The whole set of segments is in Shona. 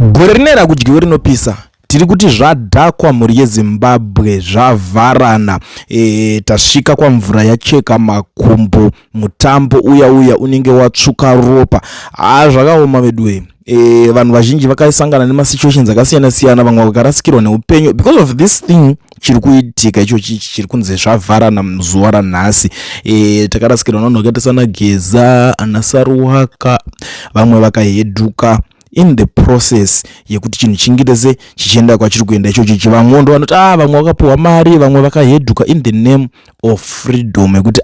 Gore rine rakudyiwe rinopisa. Tiri kuti zvadhakwa, mhuri yeZimbabwe, zvavharana. Tasvika kwamvura yacheka makumbo. Mutambo uya uya unenge watsvuka ropa. Haa, zvakaoma veduwe. Vanhu vazhinji vakasangana nemasituations akasiyana siyana, vamwe vakarasikirwa neupenyu because of this thing chiri kuitika ichochi, chiri kunzi zvavharana muzuva ranhasi. Takarasikirwa navanhu vakaita sana Geza, ana Saruwaka, vamwe vakahedhuka in the process yekuti chinhu chingite se chichienda kwachiri kuenda ichochichi. Vamwewo ndo vanoti vamwe vakapiwa mari, vamwe vakahedhuka in the name of freedom, yekuti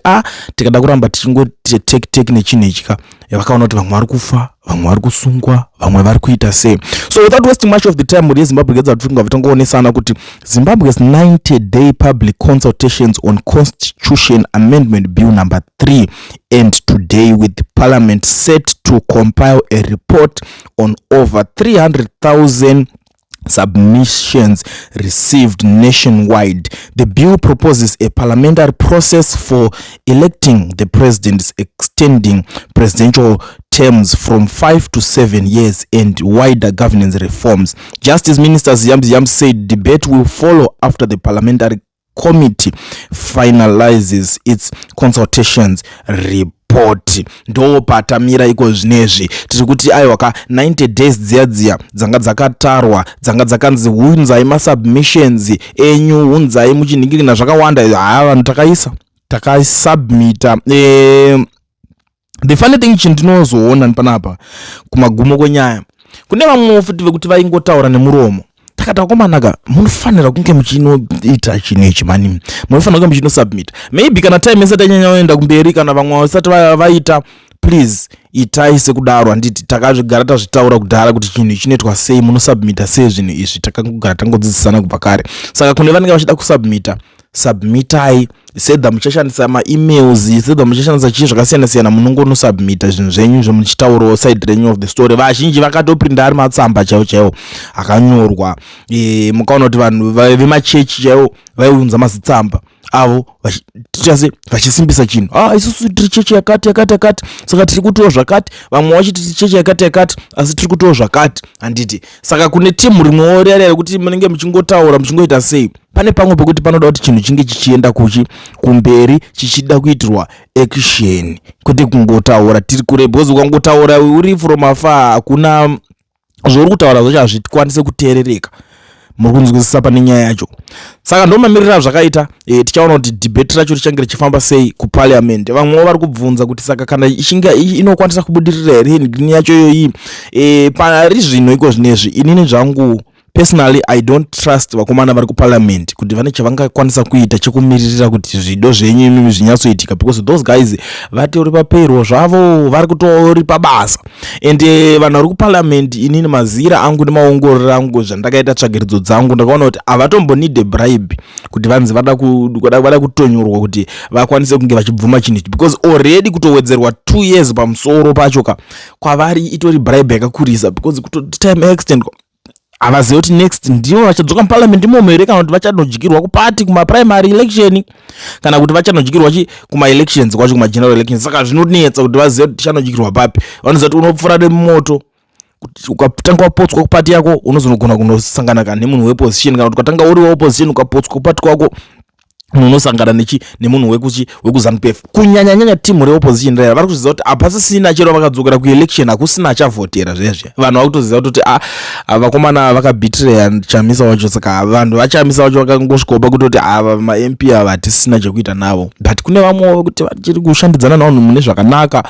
tikada kuramba tichingoti tek tek nechinhu ichi ka. Vakaona kuti vamwe vari kufa, vamwe vari kusungwa, vamwe vari kuita sei. So without wasting much of the time, mhuri yeZimbabwe, gedza kuti tingoonesana kuti Zimbabwe's 90 day public consultations on Constitution Amendment Bill number 3 and today, with the parliament set to compile a report on over 300,000 submissions received nationwide. The bill proposes a parliamentary process for electing the president, extending presidential terms from 5 to 7 years and wider governance reforms. Justice Minister Ziyambi Ziyambi said debate will follow after the parliamentary committee finalizes its consultations report. Ndo patamira iko zvinezvi. Tiri kuti aiwa ka, 90 days dziya dziya dzanga dzakatarwa, dzanga dzakanzi hunzai masubmissions enyu, hunzai muchinhingirina zvakawanda. Haa, vanhu takaisa, takasubmita. The funny thing chindinozoona panapa kumagumo kwenyaya, kune vamwewo futi vekuti vaingotaura nemuromo. Takati vakomanaka, munofanira kunge muchinoita chinhu ichi mani, munofanira kunge muchinosubmita. Maybe kana time isati yanyanya kuenda kumberi, kana vamwe vasati vaita, please itai sekudaro, handiti? Takazvigara tazvitaura kudhara kuti chinhu chinoitwa sei, munosubmita sei zvinhu izvi. Takangogara tangodzidzisana kubva kare. Saka kune vanenge vachida kusubmita, submitai. Sedha muchashandisa maemails, sedha muchashandisa chii zvakasiyana siyana, munongonosubmita zvinhu zvenyu zvomuchitaurawo side renyu of the story. Vazhinji vakatoprinda ari matsamba chaiwo chaiwo akanyorwa. Mukaona kuti vanhu vemachechi chaiwo vaiunza mazitsamba avo vachise vachisimbisa chinhu. Isusu tiri chechi yakati yakati yakati, saka tiri kutiwo zvakati. Vamwe vachiti tiri chechi yakati yakati, asi tiri kutiwo zvakati, handiti? Saka kune timu rimwewo riya riya rekuti munenge muchingotaura, muchingoita sei, pane pamwe pekuti panoda kuti chinhu chinge chichienda kuchi kumberi, chichida kuitirwa action, kwete kungotaura tiri kure, because ukangotaura uri from afar, hakuna zvauri kutaura zvacho, hazvikwanise kuteerereka. Muri kunzwisisa pane nyaya yacho? Saka ndo mamiriro azvakaita. Tichaona kuti debate racho richange richifamba sei kuparliament. Vamwewo vari kubvunza kuti saka kana ichinge inokwanisa kubudirira here green yacho iyoyi? Pari zvino, iko zvinezvi, inini zvangu personally I don't trust vakomana vari kuparliament kuti vane chavangakwanisa kuita chekumiririra kuti zvido zvenyu imimi zvinyatsoitika, because those guys vatori papayroll zvavo, vari kutori pabasa. And vanhu vari kuparliament, inini mazira angu nemaongororo angu, zvandakaita tsvagiridzo dzangu, ndakaona kuti havatombonide bribe kuti vanzi vada kutonyorwa kuti vakwanise kunge vachibvuma chinhu ichi, because already kutowedzerwa 2 years pamusoro pacho ka, kwavari itori bribe yakakurisa, because kutoti time extend, havazivi kuti next ndivo vachadzoka muparliament imomo here, kana kuti vachanodyirwa kupati kumaprimary election, kana kuti vachanodyirwa chi kumaelections kwacho, kumageneral elections. Saka zvinonetsa kuti vazive kuti tichanodyirwa papi. Vanoziva kuti unopfuura nemumoto, kuti ukatanga wapotswa kupati yako, unozonogona kunosangana kana nemunhu weopposition, kana kuti ukatanga uri weopposition, ukapotswa kupati kwako, unosangana nechi nemunhu wekuchi wekuZANU PF. Kunyanyanyanya timu reopposition raya vari kuziva kuti hapasisina, chero vakadzokera kuelection hakusina achavhotera zvezve. Vanhu vakutoziva kutoti a vakomana vakabhitireya Chamisa wacho. Saka vanhu vaChamisa vacho vakangosvikopa kutoti ava maMP ava hatisina chekuita navo. But kune vamwewo vekuti vachiri kushandidzana navanhu mune zvakanaka.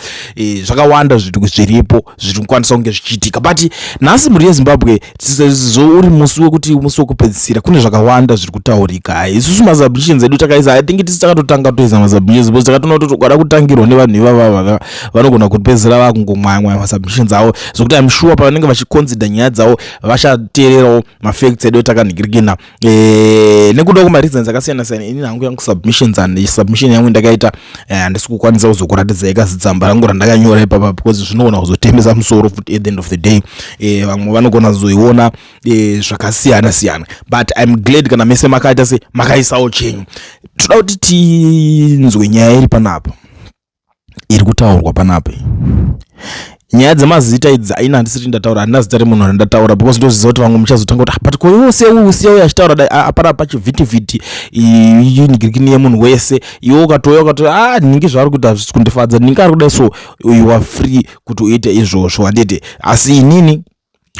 Zvakawanda zviripo zviri kukwanisa kunge zvichiitika. But nhasi, mhuri yeZimbabwe, sezvo uri musi wekuti musi wekupedzisira, kune zvakawanda zviri kutaurika. Isusu masubmissions edu takaisa, I think tisi takatotanga toisa masubmissions, because takatoona kuti ukada kutangirwa nevanhu ivava, vanogona kupedzisira vakungomwaya masubmissions avo, zvokuti I'm sure pavanenge vachiconsider nyaya dzavo vachateererawo mafacts edu etakanhikirikina. Nekuda kwemareasons akasiyana siyana, inini hangu yangu submissions and submission yangu ndakaita, handisi kukwanisa kuzokuratidzai kazitsamba rangu randakanyora ipapa, because zvinogona kuzotemesa musoro futi at the end of the day. Vamwe vanogona kuzoiona zvakasiyana siyana. But I'm glad kana mese makaita se makaisawo chenyu. Toda kuti tinzwe nyaya iri panapa, iri kutaurwa panapa. Nyaya dzemazita idzi aina handisiti ndataura, handina zita remunhu randataura because ndoziva kuti vamwe muchazotanga kuti, ah, but koiwo uyu usiya uyu achitaura dai apana pachivhitivhiti inigirikini yemunhu wese. Iwe ukatouya ukati, ah, ningi zvaari kuita hazvisi kundifadza, ningi ari kudai, so you are free kuti uite izvozvo, handiti? Asi inini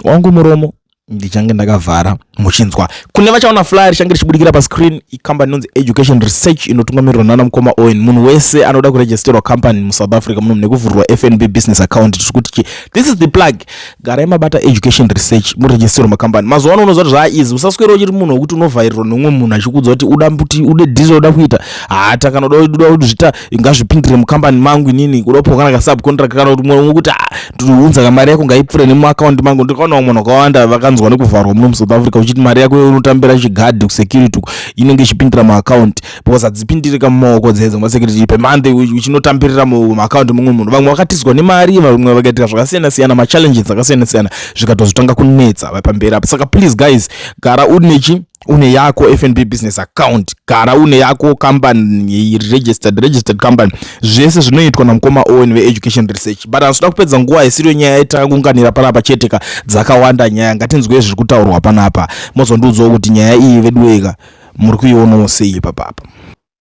wangu muromo ndichange ndakavhara. Muchinzwa kune vachaona flyer richange richibudikira pascreen, ikambani inonzi Education Research, inotungamirirwa nana mukoma Owen. Munhu wese anoda kuregisterwa company muSouth Africa muno nekuvhurirwa FNB business account, tiri kuti chi this is the plug. Garai mabata Education Research, muregisterwa makambani. Mazuva ano unoziva kuti zvaaeasy. Usaswera uchiri munhu wekuti unovhairirwa nemumwe munhu achikuudza kuti uda kuti ude dhizo, uda kuita hata kana uda kuzvita, ngazvipindire mukambani mangu inini, kuda kupiwa kana kasubcontract, kana kuti mumwe kuti, ah, unza kamari yako ngaipfure nemuakaunti mangu. Ndikaona vamwe vanhu vakawanda vakanzwa nekuvharwa muno muSouth Africa, uchiti mari yako unotambira chigadhi kusecurity inenge ichipindira muakaunti, because hadzipindiri kamumaoko dzedzo masecurity pemonth, uchinotambirira muakaunti mumwe munhu. Vamwe vakatizwa nemari, vamwe vakaitira zvakasiyana siyana, machallenges akasiyana siyana, zvikatozotanga kunetsa pamberi apa. Saka please guys, gara unechi une yako FNB business account, gara une yako company, registered company. Zvese zvinoitwa namukoma Owen veEducation Research. But handisida kupedza nguva isiriyo nyaya yatakunganira panapa chete ka, dzakawanda nyaya. Ngatinzwe zviri kutaurwa panapa, mozondiudzawo kuti nyaya iyi veduweka muri kuionawo sei ipapapa.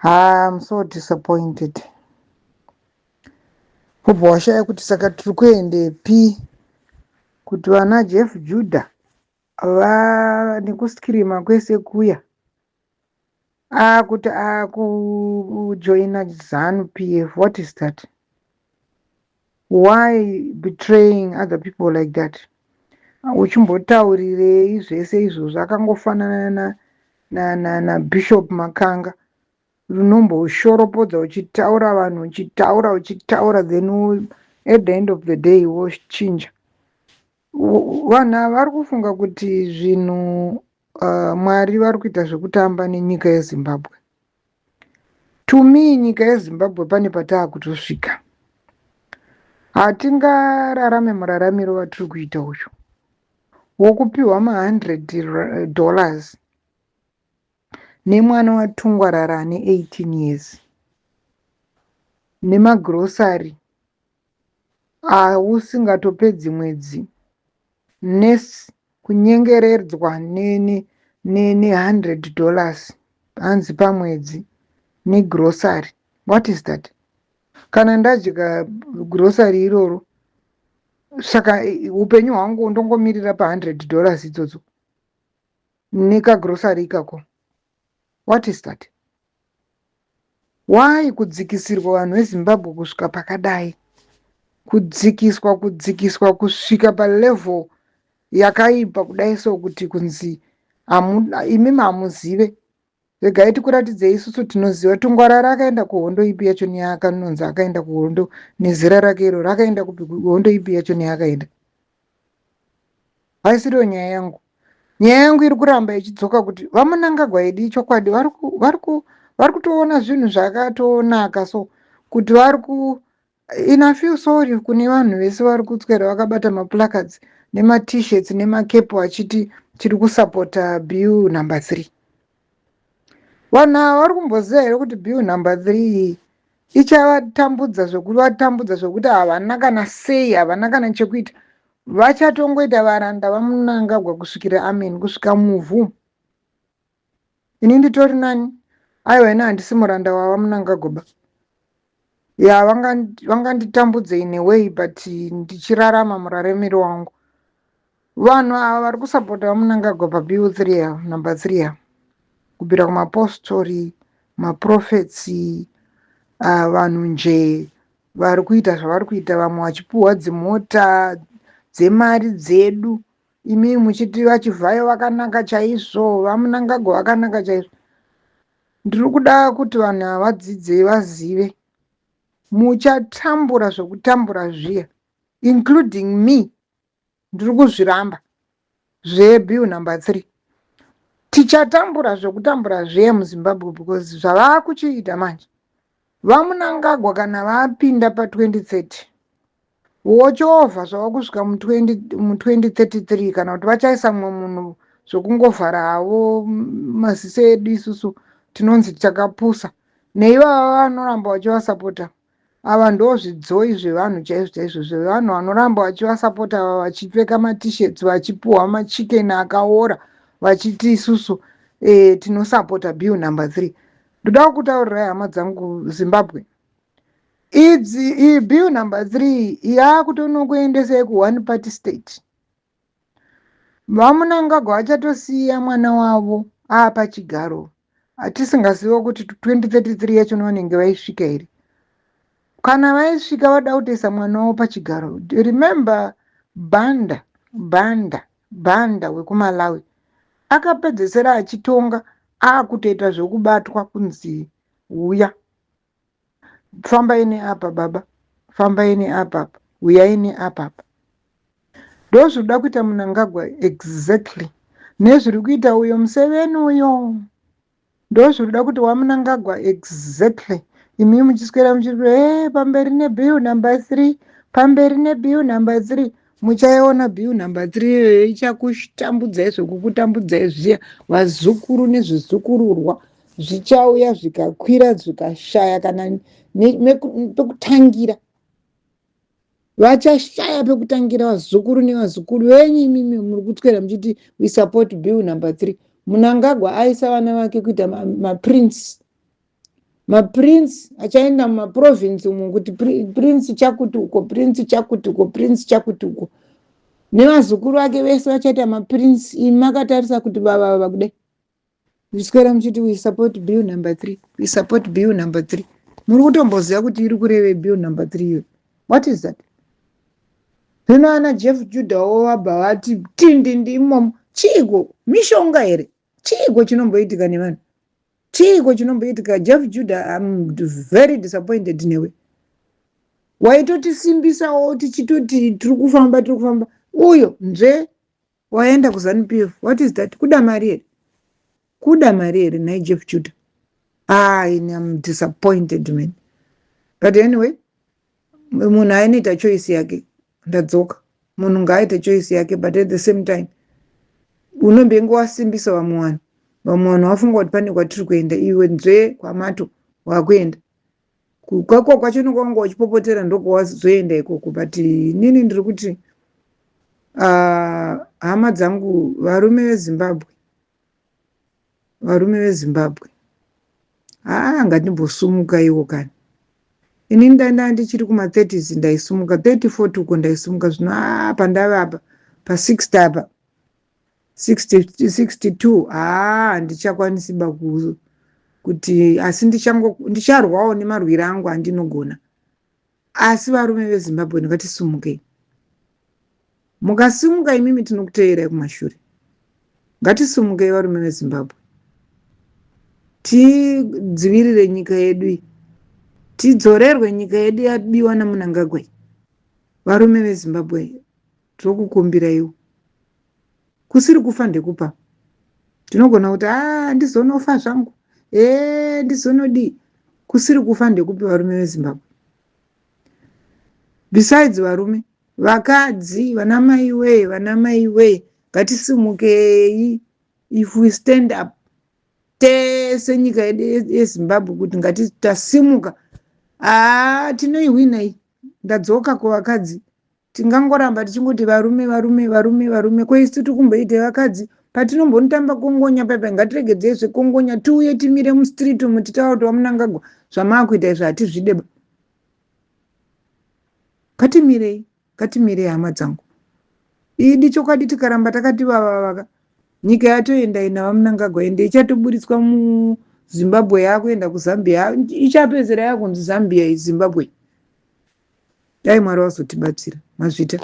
I'm so disappointed. Ubva washaya kuti saka tiri kuendepi, kuti vana Jeff Judah va nekuscreama kwese kuya akuti akujoina ZANU PF. What is that? Why betraying other people like that? Uchimbotaurirei zvese izvozvo? Akangofanana naBishop Makanga, runomboshoropodza uchitaura vanhu, uchitaura, uchitaura, then at the end of the day wochinja. Vanhu ava vari kufunga kuti zvinhu, Mwari vari kuita zvekutamba nenyika yeZimbabwe. To me, nyika yeZimbabwe pane pataakutosvika, hatingararame muraramiro watiri kuita uyu wokupiwa ma$100 nemwana watungwarara ane 18 years, nemagrosari ausingatopedzi mwedzi, nesi kunyengeredzwa ne$100 hanzi pamwedzi negrosari. What is that? Kana ndadya grosari iroro, saka upenyu hwangu ndongomirira pa$100 idzodzo nekagrosari ikako. What is that? Why kudzikisirwa vanhu veZimbabwe kusvika pakadai? Kudzikiswa, kudzikiswa kusvika palevel yakaipa kudai, so kuti kunzi imimi hamuzive, regai tikuratidzei isusu tinoziva. Tungwarara akaenda kuhondo ipi yacho neyakanonzi akaenda kuhondo nezera rake iro? Rakaenda kupi? Hondo ipi yacho neyaakaenda? Haisiriyo nyaya yangu. Nyaya yangu iri kuramba ichidzoka kuti vaMunangagwa idi chokwadi vari kutoona zvinhu zvakatonaka, so kuti vari ku ina feel sorry kune vanhu vese vari kutswera vakabata maplacards nemaT-shirts nemakepo vachiti tiri kusapota bill number 3. Vanhu ava vari kumboziva here kuti bill number 3 iyi ichavatambudza zvekuvatambudza, zvekuti havana kana sei, havana kana chekuita, vachatongoita varanda vaMunangagwa kusvikira amen, kusvika muvhu? Ini nditori nani? Aiwa, ini handisi muranda wavaMunangagwa ba. Ya, vanganditambudze in a way, but ndichirarama muraramiro wangu. Vanhu ava vari kusapota vaMunangagwa pabill 3 ava, number 3 ava, kubvira kumapostori, maprophets, vanhu nje vari kuita zvavari kuita, vamwe vachipuhwa dzimota dzemari dzedu, imi muchiti vachivhayo vakanaka chaizvo, vaMunangagwa vakanaka chaizvo. Ndiri kuda kuti vanhu ava vadzidze, vazive muchatambura zvekutambura zviya, including me. Ndiri kuzviramba zvebill number 3. Tichatambura zvekutambura zviya muZimbabwe, because zvavaa kuchiita manje vaMunangagwa, kana vapinda pa2030, wochovha zvava kusvika mu2033, kana kuti vachaisa mumwe munhu zvokungovhara havo maziso edu isusu tinonzi takapusa neivava vanoramba vachivasapota. Ava ndozvidzoi zvevanhu chaizvo chaizvo, zvevanhu vanoramba vachivasapota ava, vachipfeka maT-shirts, vachipuhwa machicken akaora, vachiti isusu tinosapota Bill number 3. Ndoda kukutaurirai, hama dzangu, Zimbabwe, idzi iyi Bill number 3 yakutonokuendesai kuone party state. VaMunangagwa vachatosiya mwana wavo aapachigaro, hatisingaziva kuti 2033 yacho vanenge vaisvika here. Kana vaisvika, vada kutoisa mwana wavo pachigaro. Remember Banda, Banda, Banda wekuMalawi akapedzesera achitonga aakutoita zvekubatwa kunzi uya, fambai neapa baba, fambai neapapa, uyai neapapa. Ndozvinoda kuita Munangagwa exactly nezviri kuita uyo Museveni uyo. Ndozvinoda kuti waMunangagwa exactly. Imi muchiswera muchiti e pamberi neBill number 3, pamberi neBill number 3. Muchaiona Bill number 3 iyoyo ichakutambudzai zvekukutambudzai zviya. Vazukuru nezvizukururwa zvichauya zvikakwira, zvikashaya kana pekutangira. Vachashaya pekutangira vazukuru nevazukuru venyu. Imimi muri kuswera muchiti we support Bill number 3. Munangagwa aisa vana vake kuita maprince, maprince achaenda mumaprovince umo, kuti prince chakuti uko, prince chakuti uko, prince chakuti uko, nevazukuru vake vese vachaita maprince. Imi makatarisa kuti baba vava kudai, muchiswera muchiti we support Bill number 3, we support Bill number 3. Muri kutomboziva kuti iri kureve Bill number 3 iyo? What is that? Zvino ana Jeff Judawo vabva vati tindindi imomo. Chiiko? Mishonga here? Chiiko chinomboitika nevanhu? Chiiko chinomboitika? Jeff Judah, am very disappointed newe. Waitotisimbisawo tichitoti tiri kufamba, tiri kufamba. Uyo nzve waenda kuZANU PF. What is that? Kuda mari here? Kuda mari here nhai, Jeff Judah? I am disappointed, man. But anyway, munhu ainoita choice yake. Ndadzoka. Munhu ngaaite choice yake, but at the same time unombenge wasimbisa vamwe vanhu. Vamwe vanhu vafunga kuti pane kwatiri kuenda, iwe nzve kwamato wakuenda kwako kwacho nokwanga uchipopotera, ndokwawazoenda ikoko. But inini ndiri kuti, hama dzangu, varume veZimbabwe, varume veZimbabwe, haa, ngatimbosumukaiwo kani. Inini ndanda ndichiri kuma30s ndaisumuka, 30 40 uko ndaisumuka. Zvino aa pandava apa pa60 apa, 60, 62, haa, handichakwanisi ba kuti, asi ndicharwawo nemarwiro angu andinogona. Asi varume veZimbabwe, ngatisumukei. Mukasimuka imimi, tinokuteerai kumashure. Ngatisumukei, varume veZimbabwe, tidzivirire nyika yedu iyi, tidzorerwe nyika yedu yabiwa naMunangagwa. Varume veZimbabwe, tinokukumbiraiwo. Kusiri kufa ndekupa. Tinogona kuti a ndizonofa zvangu, e ndizonodii. Kusiri kufa ndekupi, varume veZimbabwe? Besides varume, vakadzi, vana mai wee, vana mai wee, ngatisimukei. If we stand up tese, nyika yedu yeZimbabwe, kuti ngati tasimuka, haa, tinoihwina iyi. Ndadzoka kuvakadzi. Tingangoramba tichingoti varume, varume, varume, varume, kweisu tiri kumboite vakadzi patinombonotamba kongonya paipai? Ngatiregedzei zvekongonya, tiuye timire mustreet umu, titaura kuti vaMunangagwa, zvamaakuita izvi hatizvideba. Ngatimirei, ngatimirei, hama dzangu. Idi chokwadi, tikaramba takati vavavaka, nyika yatoenda ina vaMunangagwa, ende ichatoburitswa muZimbabwe, yaakuenda kuZambia. Ichapedzera yakunzi Zambia, Zimbabwe. Dai Mwari vazotibatsira. Mazvita.